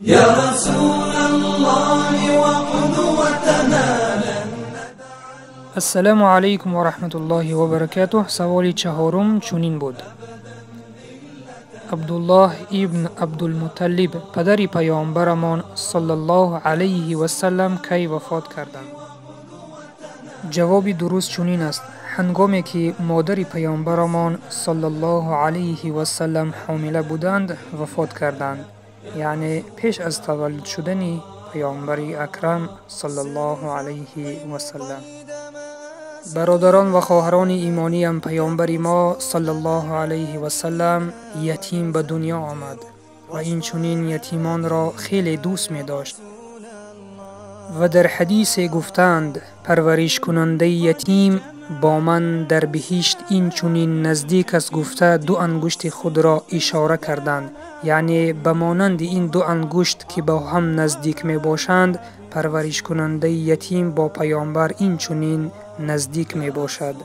يا رسول الله وقدوتنا. Ассалому алайкум ва раҳматуллоҳи ва баракатуҳ. Саволи чаҳорум чунин буд: Абдуллоҳ ибн Абдулмуталлиб, падари паёмбарамон саллаллоҳу алайҳи васаллам, кай вафот карданд? Ҷавоби дуруст чунин аст: ҳангоме ки модари паёмбарамон саллаллоҳу алайҳи васаллам ҳомила буданд, вафот карданд, яъне пеш аз таваллуд шудани паёмбари акрам саллаллоҳу алайҳи васаллам. Бародарон ва хоҳарони имониям, паёмбари мо саллаллоҳу алайҳи васаллам ятим ба дунё омад ва инчунин ятимонро хеле дӯст медошт ва дар ҳадисе гуфтанд: парваришкунандаи ятим бо ман дар биҳишт инчунин наздик аст, гуфта ду ангушти худро ишора карданд, яъне ба монанди ин ду ангушт, ки ба ҳам наздик мебошанд, парваришкунандаи ятим бо паёмбар инчунин наздик мебошад.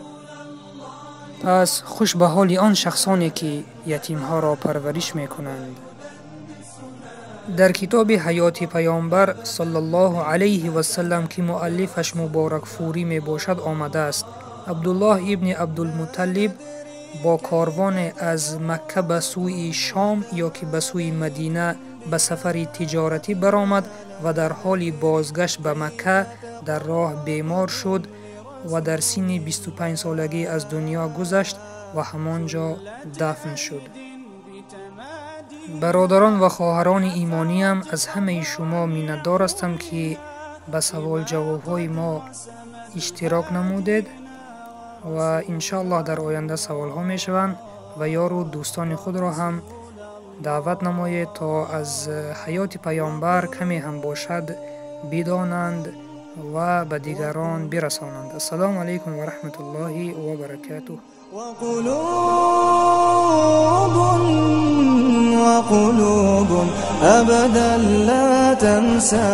Пас хуш ба ҳоли он шахсоне, ки ятимҳоро парвариш мекунанд. Дар китоби ҳаёти паёмбар саллаллоҳу алайҳи васаллам, ки муаллифаш Муборакфурӣ мебошад, омадааст: Абдуллоҳ ибни Абдулмуталлиб бо корвоне аз Макка ба сӯи Шом ё ки ба сӯи Мадина ба сафари тиҷоратӣ баромад ва дар ҳоли бозгашт ба Макка дар роҳ бемор шуд ва дар синни 25 солагӣ аз дунё гузашт ва ҳамон ҷо дафн шуд. Бародарон ва хоҳарони имониям, аз ҳамаи шумо миннатдор ҳастам, ки ба саволҷавобҳои мо иштирок намудед ва иншоаллоҳ дар оянда саволҳо мешаванд ва ёру дӯстони худро ҳам даъват намоед, то аз ҳаёти паёмбар каме ҳам бошад бидонанд ва ба дигарон бирасонанд. Ассалому алайкум ва раҳматуллоҳи ва баракатуҳ. وقلوب وقلوب أبدا لا تنسى.